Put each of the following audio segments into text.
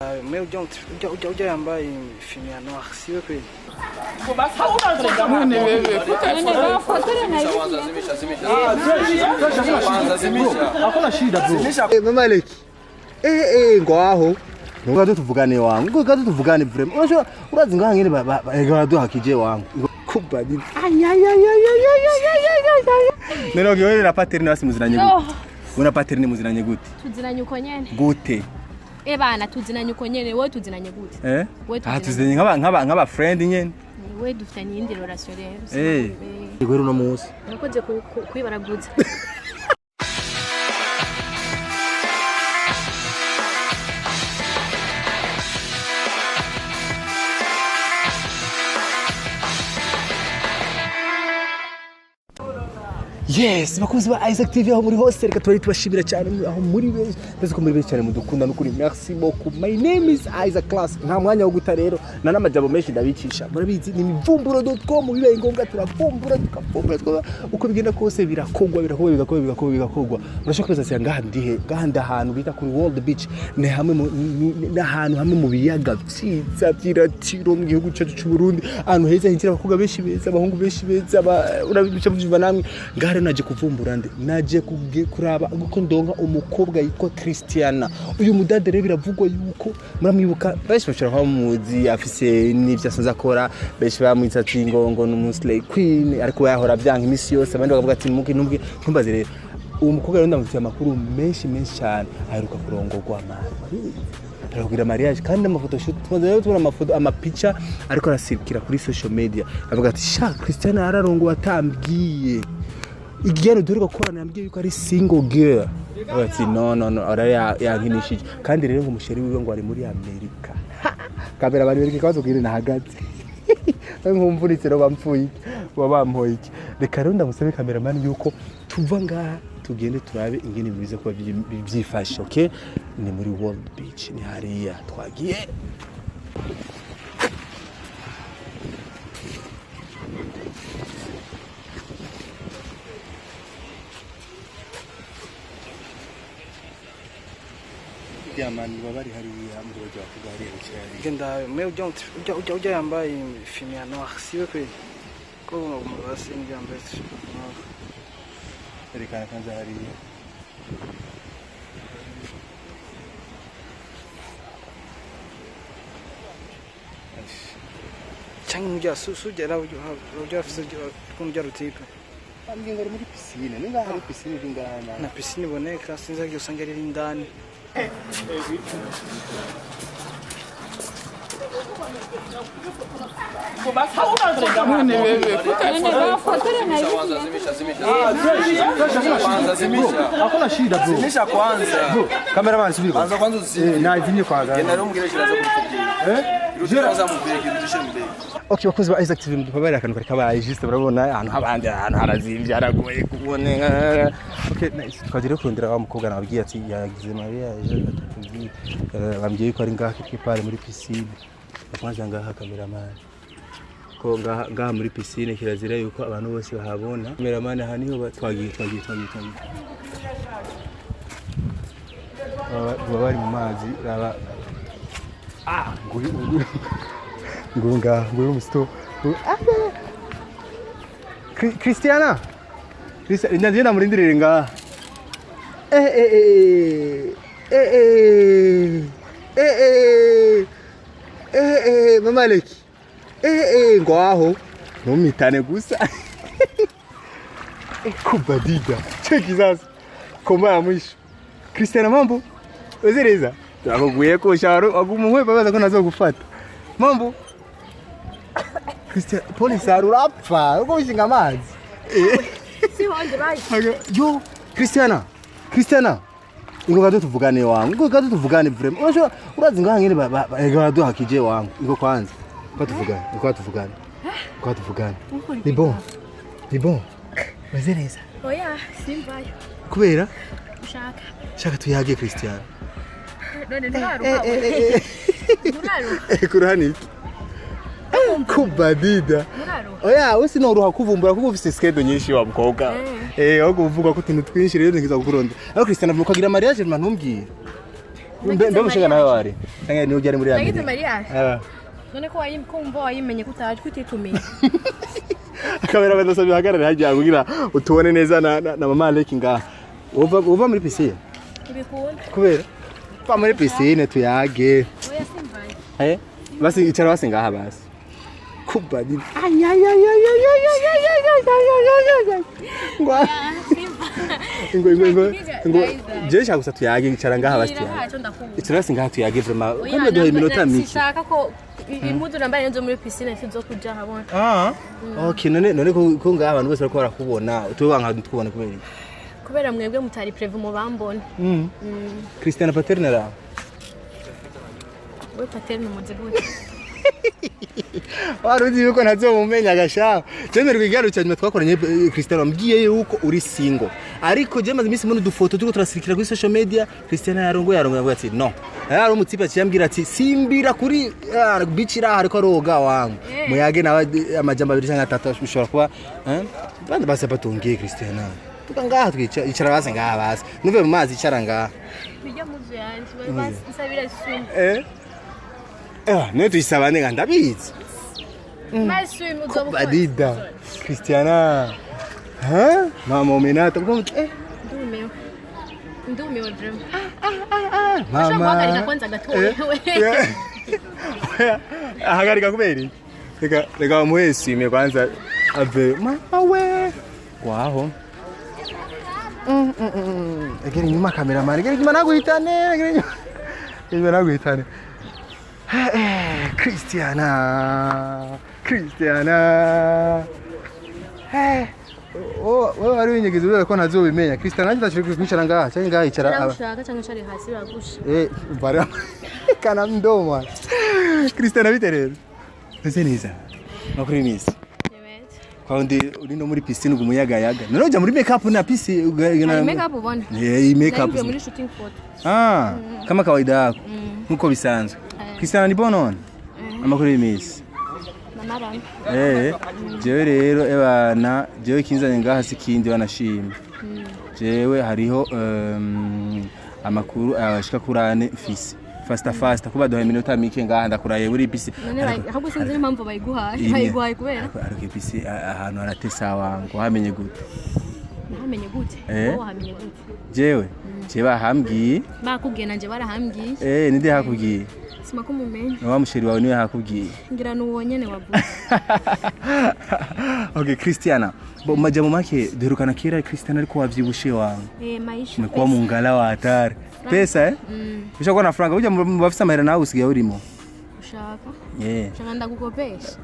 Mais ujya yambaye fime ya noir, siwe kweli? Hakuna shida bro. Mama Leki. Ngaho. Ngaho tuvugane wangu. Ngaho tuvugane vraiment. Unajua urazi ngaho ngene baduhakije wangu. Kuba ni. Ay ay ay ay ay ay ay ay ay. Nero wewe na Paterine basi muzinanye gute? Wewe na Paterine muzinanye gute? Tuzinanye uko nyene. Gute? Eh bana tuzinanye uko nyene, wowe tuzinanye gute? Eh? Wewe Ah tuzinanye nk'aba friend nyene. Wewe dufitanye iyindi relation rero. Eh. Gwero no munsi. Urakoze kwibaraguza. Yes, bakunzi ba Isaac TV aho muri hose, reka tubari tubashimira cyane aho muri benshi, ndetse ko muri benshi cyane mudukunda n'ukuri, merci beaucoup. My name is Isaac Class. Nta mwanya wo guta rero na n'amajambo menshi ndabicisha, murabizi ni mivumburo.com. Bibaye ngombwa turavumbura tukavumbura tukaba uko bigenda kose birakogwa birakogwa bigakorwa bigakorwa bigakorwa. Murashobora kwibaza ati ngaha ndihe? Ngaha ndi ahantu bita kuri World Beach, ni hamwe ni ahantu hamwe mu biyaga vyiza vy'iratiro mu gihugu cyacu cy'u Burundi, ahantu heza hinjira abakobwa benshi beza, abahungu benshi beza, urabica muvyumva namwe. Ngaha rero naje kuvumbura nde, naje kuraba uko ndonka umukobwa yitwa Christiana. Uyu mudade rero biravugwa yuko muramwibuka, benshi bashobora kuba bamuzi, afise n'ivyo asanzwe akora, benshi bamwita ati ngo ni umu slay queen, ariko yahora avyanka imisi yose, abandi bakavuga ati muke ntumbwe ntumbaze. Rero uwo mukobwa rero ndamufitiye amakuru menshi menshi cyane, aheruka kurongorwa mani, arakugira mariage kandi amafoto shoot, tumaze rero tubona amafoto amapica ariko arasirikira kuri social media, avuga ati sha Christiana yararongowe atambwiye, igihano duheruka gukorana yambwiye yuko ari single girl. Avuga ati no no no, ara yankinishije. Kandi rero ngo umusheri wiwe ngo ari muri Amerika. Kamera bari bereke kabazo kiri nahagaze nkumvunitse rero bamfuye iki, baba bampoye iki. Reka rero ndamusabe cameraman yuko tuva ngaha tugende turabe ingene biza kuba byifashe. Okay, ni muri World Beach, ni hariya twagiye. Jamani baba bari hariya muri bajya bavuga hariya bicaye hariya. Genda mais ujya yambaye fime ya noir, siwe kweli? Ko basi ndi yambaye noir. Erekana kwanza hariya. Cyangwa mujya sujya ujya afise ujya rutipe. Bambwiye ngo ari muri piscine, ni ngaha hari piscine iri ngaha na. Na piscine iboneka, sinzi aho usanga ari indani. Hakuna shida bro. Zimisha kwanza. Bro, cameraman subiri Kwanza kwanza uzime. Na izimye kwanza. Genda rero umubwire kiraza kumubwira. Eh? Kwanza mubwire kirudishe mbere. Okay, bakozi ba Isaac TV mudupabare akantu kari kabaye juste, murabona ahantu habandi ahantu harazimvye haragoye kubona. Okay, nice. Twagiye kurondera wa mukobwa nababwiye ati yagize mariage atubwiye, bambwiye yuko ari ngaha quelque part muri piscine. Kwanza ngaha cameraman. Ko ngaha muri piscine kirazira yuko abantu bose bahabona. Cameraman aha niho twagiye. Baba bari mu mazi raba. Ah, nguyu nguyu ngaha, nguyu musito. Christiana. Christiana, ndiye namurindirire ngaha. Mama Leki. Ngaho. Ntumitane gusa. Kubadida. Cheki sasa. Koma ya mwisho. Christiana mambo? Uzereza. Turakuguye ko sharo agumuwe babaza ko nazogufata. Mambo? Christian, polisi arurapfa uko wishinga amazi. Yo, Christiana. Christiana. Ingo gato tuvugane wangu. Ingo gato tuvugane vraiment. Unajua urazi ngaha ngene baduhakije wangu. Ingo kwanza. Kwa tuvugane, kwa tuvugane. Kwa tuvugane. Ni bon. Ni bon. Meze neza. Oya, simbayo. Kubera? Ushaka. Shaka tuyage Christiana. None nturaruha. Nturaruha. Kuruhani iki? Kubadida. Oya, we sinoruha kuvumbura kuko ufise skedo nyinshi wa mukobwa. Aho kuvuga ko utuntu twinshi rero ngiza kukuronda. Ariko Christian avuga ko agira mariage man ntumbwire. Mbe mushinga nawe wari cyangwa ni ujya muri Nagize Amerika? mariage. Eh. None ko kumva wayimenye ko utaje kutitumiye. Kamera badasabye hagarare hajya kugira utubone neza na mama Alec ngaha. Uva muri piscine? Ibikunda. Kubera va muri piscine tuyage. Oya, simvaye. Eh, basi icara basi ngaha basi. Kuba ni ay ay ay ay ay ay ay ay ay ay ay ay ay ngo ngo ngo ngo ngo je shaka gusa tuyage, icara ngaha basi tuyage. Ntacyo ndakubura. Icara basi ngaha tuyage vraiment, kandi duhaye iminota mike. Sinshaka ko impuzu nambaye nizo muri piscine sizo kuja habona. Ah, okay, none ko ngaha abantu bose bariko barakubona, tuba nka tukubona kubera iki? Kubera mwebwe mutari prévu mu bambona. Christian Paterne ra. We Paterne umuzi gute? Wari uzi yuko ntazomumenya gasha. Jemerwa igarutse nyuma twakoranye, Christian wambwiye yuko uri single. Ariko je maze iminsi mbona udufoto turiko turasirikira kuri social media, Christian yarongo yavuga ati no. Yari umutipe aciye ambwira ati simbira kuri beach iraha ariko aroga wangu. Muyage nawe amajambo abiri cyangwa atatu bishobora kuba eh bandi base batungiye Christian. Tuka ngaha twicara, icara base ngaha base. Nuve mu mazi, icara ngaha. Bijya muzu yanje bari bansabira swim. Eh? Eh, ne tuyisaba nega ndabizi. My swim uzoba. Badida. Christiana. Ha? Mama umenata. Eh, Ndumiwe. Ndumiwe vraiment. Mama. Ushobora guhagarika kwanza gatoya. Ahagarika kubera iki? Reka bamuhe esime kwanza ave. Mama we. Waho. Egera inyuma cameraman, egera inyuma naguhitane, egera inyuma. Inyuma naguhitane. Christiana. Christiana. Eh. Oh, wewe wari winyegeza ubera ko ntazobimenya. Christiana nanjye ndashaka kwicara ngaha, cyangwa ngaha icara aba. Ushaka cyangwa ucari hasi biragusha. Eh, bara kana mdomo. Christiana bite rero? Meze neza. Makuru neza. Kwa ndi uri no muri piscine ugumuyagayaga. None ujya muri make up na piscine? Hari make up ubona? Eh, iyi make up. Nari muri shooting photo. Ah, kama kawaida yako. Nkuko bisanzwe. Christiana ni bonon. Amakuru y'imisi. Namarana. Eh, jewe rero ebana, jewe kinzanye ngaha sikindi banashimye. Jewe hariho amakuru ashika kuri ane mfise. Fasta fasta kuba duhaye iminota mike ngaha ndakuraye muri bisi. None ahubwo sinzi n'impamvu bayiguhaye. Bayiguhaye kubera Ariko bisi ahantu haratesa wangu, wamenye gute? Nahamenye gute? Eh. Wowe wahamenye gute? Jewe je bahambwiye. Bakubwiye nanje barahambwiye. Eh, ninde hakubwiye? Sima ko mumenye. Wa musheri wawe niwe hakubwiye. Ngira nuwo nyene wavuze. Okay, Christiana. Bo majambo make duherukana kera Christiana ariko wavyibushe wangu. Eh, maisha. Umekuwa mungala wa hatari. Pesa eh? Ushakuwa na franga, uja mu bafisa amahera nawe usigaye urimo. Ushaka? Yeah. Ushaka ndagukopesha?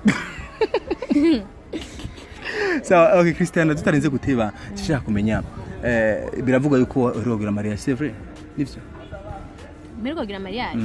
Sawa, okay Christiana, tutarinze guteba. Nshaka kumenya. Eh, biravugwa yuko uheruka mariage, c'est vrai? Nivyo? Mperuka kugira mariage?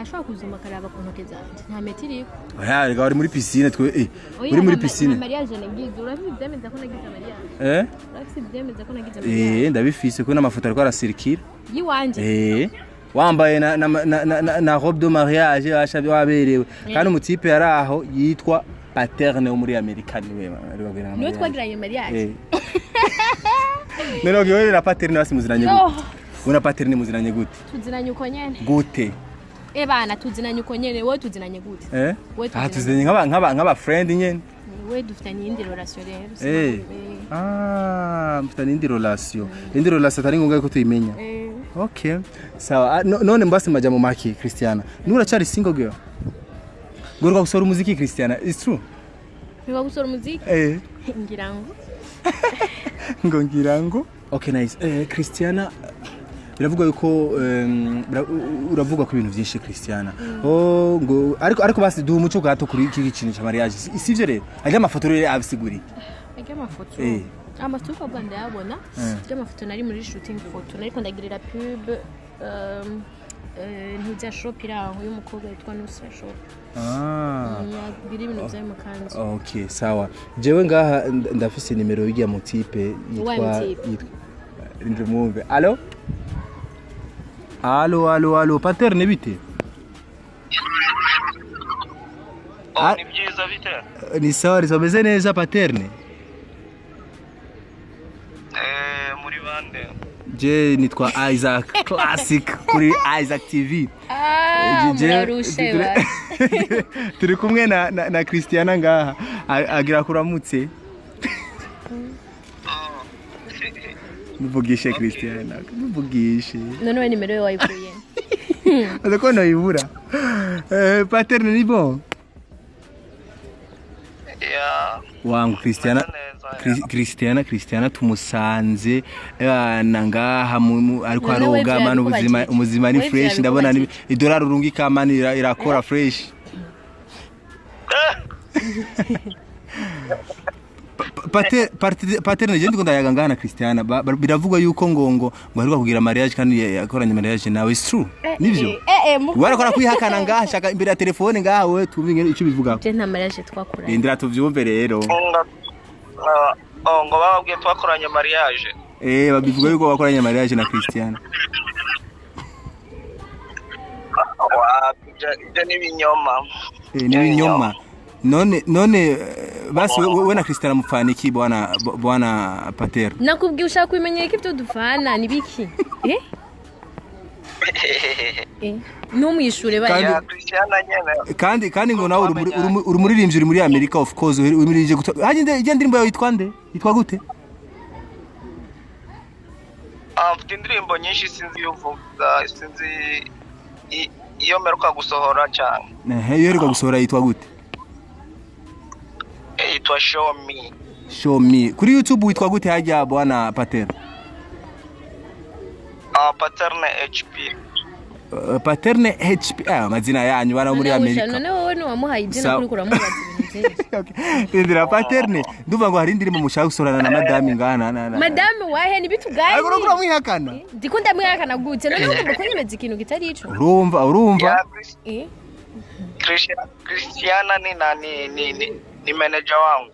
Ashobora kuzuma akaraba ku ntoke zanje. Nta meti iriko. Oya, rega uri muri piscine twe eh Oya, uri muri nta piscine. Nta mariage nagize. Urafise ivyemeza ko nagize mariage? Eh? Urafise ivyemeza ko nagize mariage? Eh, ndabifise ko n'amafoto ariko arasirikira. Yiwanje. Eh. Wambaye na robe de mariage washavye waberewe. Kandi umutipe yari aho yitwa Paterne wo muri Amerika niwe ari babwira. Niwe twagiranye mariage. Eh. None wewe na Paterne basi muziranye Oh. gute? Wewe na Paterne muziranye gute? Tuzinanye uko nyene. Gute? Eh bana, tuzinanye uko nyene. Wowe tuzinanye gute? Eh? Wewe Ah, tuzinanye. tuzinanye nk'aba friend nyene. Wowe dufitanye iyindi relation rero. Eh. Ah, mfitanye indi relation. Indi relation atari ngombwa ko tuyimenya. Eh. Okay. Sawa. Ah, none mbasi majambo make Christiana. Nura uracari single girl? Ngoruka gusohora umuziki Christiana. It's true. Niba gusora umuziki? Eh. Ngira ngo. Ngo ngira ngo. Okay, nice. Eh, Christiana biravuga yuko uravuga ko ibintu byinshi Christiana. Oh, ngo ariko basi duha umuco gato kuri iki kintu cya mariage. Sivyo rero? Ajya amafoto rero abisiguriye. Ajya amafoto. Eh. Amafoto uko ndayabona. Ajya amafoto nari muri shooting photo. Nariko ndagirira pub ntujya shop iri aho y'umukobwa yitwa Nusra shop. Ah. Yagira ibintu byayo mu kanzu. Okay, sawa. Jewe ngaha ndafise nimero y'irya mutipe Uwaye yitwa mutipe? yitwa Rindira mwumve. Allo? Allo, allo, allo, Paterne bite? Oh, ni byiza bite? Ni sawa, ni sawa, meze neza Paterne. Eh, muri bande? Je nitwa Isaac Classic kuri Isaac TV. Ah, murarushe ba. Turi kumwe na Christiana ngaha. Agira kuramutse. Muvugishe Christiana, muvugishe. None we nimero yawe wayikuye? Aza ko noyibura. Paterne ni bon. Ya. Wangu Christiana. Neza. Christiana tumusanze na ngaha ariko None we aroga man, ubuzima vyabikubajije. umuzima ni We fresh, ndabona ni vyabikubajije. idolari urungika man irakora fresh. Paterne, je ndiko ndayaga ngaha na Christiana. Biravugwa yuko ngo aheruka kugira mariage kandi yakoranye mariage nawe, it's true, nivyo? Warakora kwihakana ngaha, shaka imbere ya telefone ngaha, wewe tumve ingene ico bivuga. Je nta mariage twakoranye. Rindira tuvyumve rero. Ngo bababwiye twakoranye mariage? Babivuga yuko bakoranye mariage na Christiana. Ibyo ni ibinyoma. Ni ibinyoma. None basi we na Christiana mupfana iki, bwana Pater? Nakubwiye, ushaka kubimenyera ko ibyo dufana ni biki? Eh? Ntumwishure bari. Ya, Christiana nyene. Kandi ngo nawe uri umuririmbyi, uri muri America, of course uri umuririmbyi haje ijya ndirimbo yawe yitwa nde, yitwa gute? Ah, mfite indirimbo nyinshi, sinzi iyo uvuga, sinzi iyo mperuka gusohora cyane. Ehe, iyo uheruka gusohora yitwa gute? Yitwa Show Me. Show Me. Kuri YouTube witwa gute hajya, bwana Pater? Ah, Paterne HP. Paterne HP. Ah, amazina yanyu bana muri Amerika. None wowe ntiwamuhaye izina kuri kuramubaza ibintu byinshi? Okay. Rindira Paterne, ndumva ngo hari indirimbo mushaka gusohorana na madame ngaha na Madame wahe? Ntibituganye. Ariko uriko uramwihakana. Ndiko ndamwihakana gute? None ugomba kunyemeza ikintu kitari ico? Urumva. Ya, Eh? Christiana ni nani, ni manager wangu.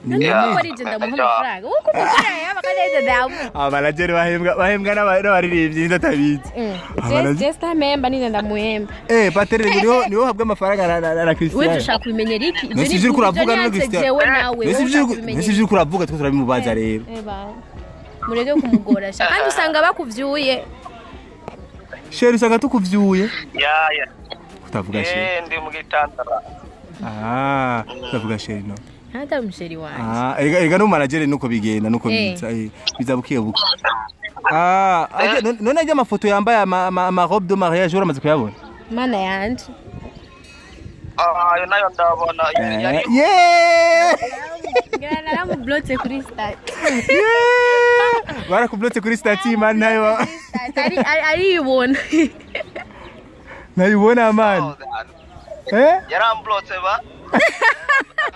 None Yeah. kuko ari je ndamuha amafaranga, wowe uko umugore yaba kandi ari je ndamuha. Abamanageri bahembwa n'abaririmbyi ndatabizi. Je sitamemba, nije ndamuhemba. Paterne, niwe uhabwa amafaranga na Wewe Christian. ushaka kubimenyera iki? Ibyo None si ivyo uriko uravuga ni none, Christian? jewe nawe. None si Wowe ivyo ushaka kubimenyera none si ivyo uriko uravuga, twe turabimubaza rero. Eh, ba. Mureke kumugora sha, kandi usanga bakuvyuye. Chéri, usanga tukuvyuye. Ya. Utavuga chéri. Ndi mu gitanda. Ah, utavuga chéri no. Ntata umuchéri wanje. Ah, erega no manager nuko bigenda, nuko biza, biza bukiye buke. Ah, none ajya amafoto yambaye ama robe de mariage uramaze kuyabona? Mana yanje. Ah, ayo nayo ndabona. Yari Yeah! Ngira naramublotse kuri statut. Yeah! Barakublotse kuri statut man, nayo. Aribona. Nayibona man. Eh? Yaramblotse ba.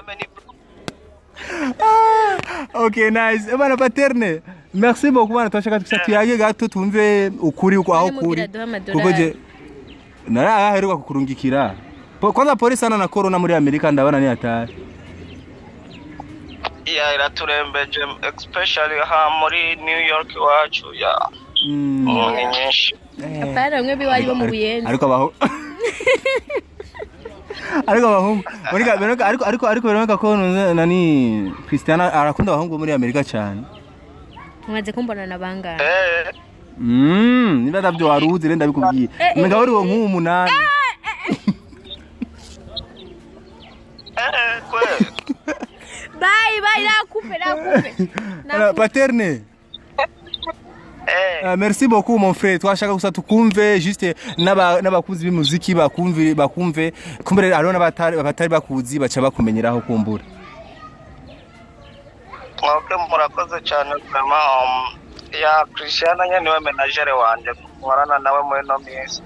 Ameni. Okay, nice. Bana Paterne. Merci beaucoup bana, twashaka gusa tuyage gato tumve ukuri uko aho None kuri. mubwira aduhe amadolari. Kuko je naraheruka kukurungikira. Kwanza polisi sana na corona muri Amerika ndabona ni hatari. Ya, iraturembeje, especially ha muri New York iwacu ya. Ni nyinshi. Apana bamwe biwari bo mu Buyenzi. Ariko abahungu Monica, ariko biraboneka ko nani Christiana arakunda abahungu bo muri Amerika cyane. Mumaze kumbona na bangahe? Niba ntabyo waruzi rero ndabikubwiye. Umenga wari uwo nk'umunani. Kweli. Bye bye, nakupe nakupe. Alors, Paterne. Merci beaucoup mon frère, twashaka gusa tukumve juste n'abakunzi b'umuziki bakumve kumbere hariho n'abatari bakuzi baca bakumenyeraho kumbura. Okay, murakoze cyane vraiment. Ya, Christiana nyene niwe manager wanje, nkorana nawe muri no minsi.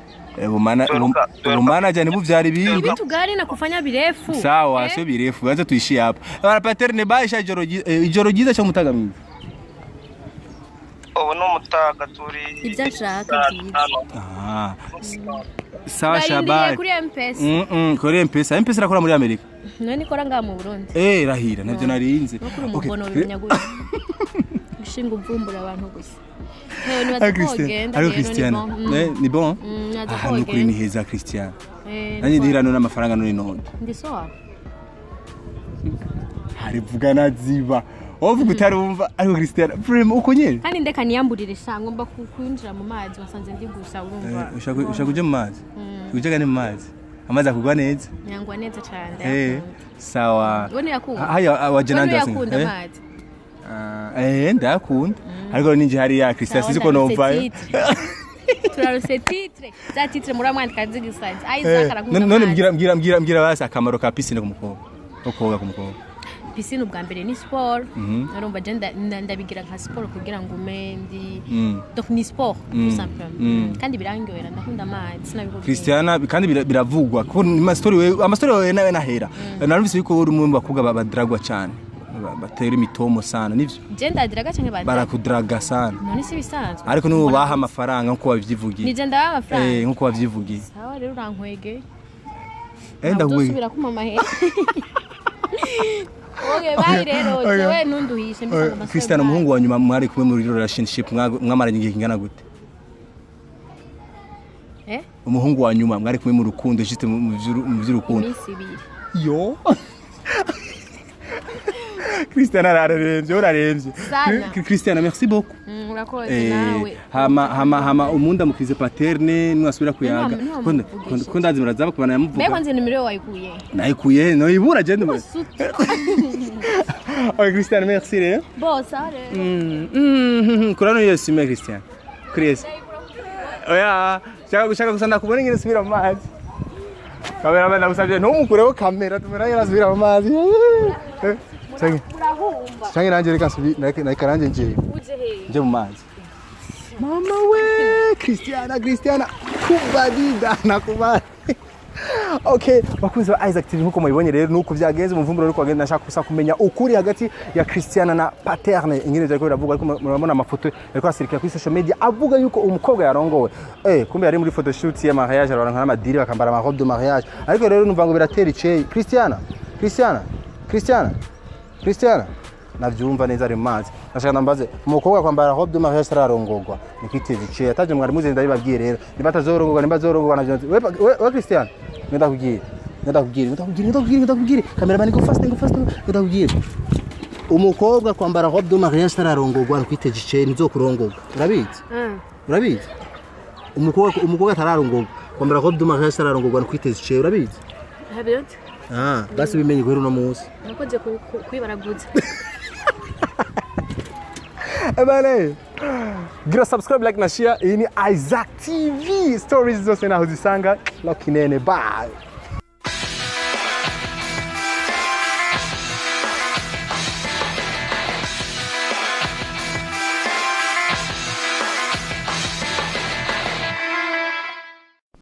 Ubumanager ntibuvyara ibindi. Vitu gani na kufanya birefu? Sawa. Eh? Sio birefu, banza tuishie hapa. Bana Paterne, baisha ijoro ryiza cyo mutaga mwiza. Ubu ni umutaga, turi Ibyo ashaka saa byiza. 5. Ah, sawa. Barindiriye Shabani. kuri M-Pesa. Kuri M-Pesa, M-Pesa irakora muri Amerika? None ikora ngaha mu Burundi. Rahira navyo narinze. No kuri umubono bimenya gute? Ushinga uvumbura abantu gusa. Hewe, nibaza Ah, ko Christian, wogenda ariko rero ni Christian, bon. Ni bon? Nibaza ko Ah, nukuri ni wogenda. heza Christian. Nanjye Nanjye ndihira none amafaranga none none. Ndi soa. Harivuga naziba. Wovuga utarumva, ariko Christian, vraiment uko nyene. Kandi ndeka niyamburire sha, ngomba kwinjira mu mazi, wasanze ndi gusa, urumva. Ushaka kuja mu mazi? Ujaga ni mu mazi, amazi akugwa neza? Nyangwa neza cyane. Ndayakunda. Sawa. Wowe ntuyakunda? Haya waje Wowe nanje. ntuyakunda amazi? Eh, ndayakunda, ariko ninje hariya, Christian, Sawa, sizi ko ndarose nomvayo. titre. Turarose titre, za titre muramwandika zigisazi, Isaac arakunda None amazi. mbwira, mbwira, mbwira, mbwira basi akamaro ka piscine ku mukobwa, ko koga ku mukobwa. Piscine ubwa mbere ni sport. Urumva je ndabigira nka sport kugira ngo ume ndi donc ni sport tout simplement. Kandi birangyohera, ndakunda amazi, sinabikubwiye. Christiana, kandi biravugwa ko ni amastori wewe, amastori wewe nawe nahera. Narumvise yuko uri umwe mu bakobwa badragwa cyane, batera imitomo sana, nivyo? Je ndadiraga canke badiraga? Barakudraga sana. None si bisanzwe? Ariko nibo baha amafaranga nkuko wabyivugiye. Nije ndabaha amafaranga? Eh, nkuko wabyivugiye. Sawa rero, urankwegeye. Ndaguye. Uzosubira kumpa amahera. Okay, bye rero. Jewe ntunduhishe mbisanga amasore. Christian, umuhungu wa nyuma mwari kumwe muri relationship, mwamaranye igihe kingana gute? Eh? Umuhungu wa nyuma mwari kumwe mu rukundo, juste mu vy'urukundo. Iminsi 2. Yo, Christian ararembye, urarembye. Sana. Christian, merci beaucoup. Urakoze nawe. Hama umunda mukrize paterne nwasubira kuyaga. Ntiwamuvugisha. Ko ndazi murazaba kubana yamuvuga. Mbega nzi nimero wayikuye? Nayikuye no ibura je ndumva. Sutu. Okay, Christian, merci rero. Bo, sawa rero. Kurano yesu me Christian. Chris. Oya, shaka gushaka gusa ndakubona ingene subira mu mazi. Kamera ndagusabye ntumukureho kamera, tumera yarasubira mu mazi. Change. Urahumba. Change nanje reka nsubi reka nanje nje. Uje hehe? Nje mu mazi. Mama we, Christiana, Christiana, kubadida nakubali. Okay, bakunzi ba Isaac TV, nkuko mubibonye rero nuko byagenze mu mvumburo, nuko bagenda nashaka gusa kumenya ukuri hagati ya Christiana na Paterne, ingene byariko biravugwa. Ariko murabona amafoto yariko asirikira kuri social media avuga yuko umukobwa yarongowe. Kumbe yari muri photoshoot ya mariage, araronka n'amadiri, bakambara ama robe de mariage. Ariko rero numva ngo biratera iceye. Christiana, Christiana, Christiana, Christiana, navyumva neza ari mu mazi. Nashaka nambaze, umukobwa kwambara robe de mariage ararongorwa ni kwiteza iceye? Atavyo mwari muzi, ndabibabwiye rero, niba atazorongorwa, nimba azorongorwa navyo. We Christian, ndakubwira, ndakubwira, ndakubwira, ndakubwira, ndakubwira. Cameraman, go fast, go fast. Ndakubwira, umukobwa kwambara robe de mariage atararongorwa ni kwiteza iceye, ntizokurongorwa, urabizi? Urabizi, umukobwa atararongorwa kwambara robe de mariage atararongorwa ni kwiteza iceye, urabizi? Habiyoti. Ah, basi bimenye guhera uno munsi. Urakoze kwibaraguza. Ebane, gira subscribe, like na share. Iyi ni Isaac TV, stories zose naho zisanga. Lucky Nene, bye.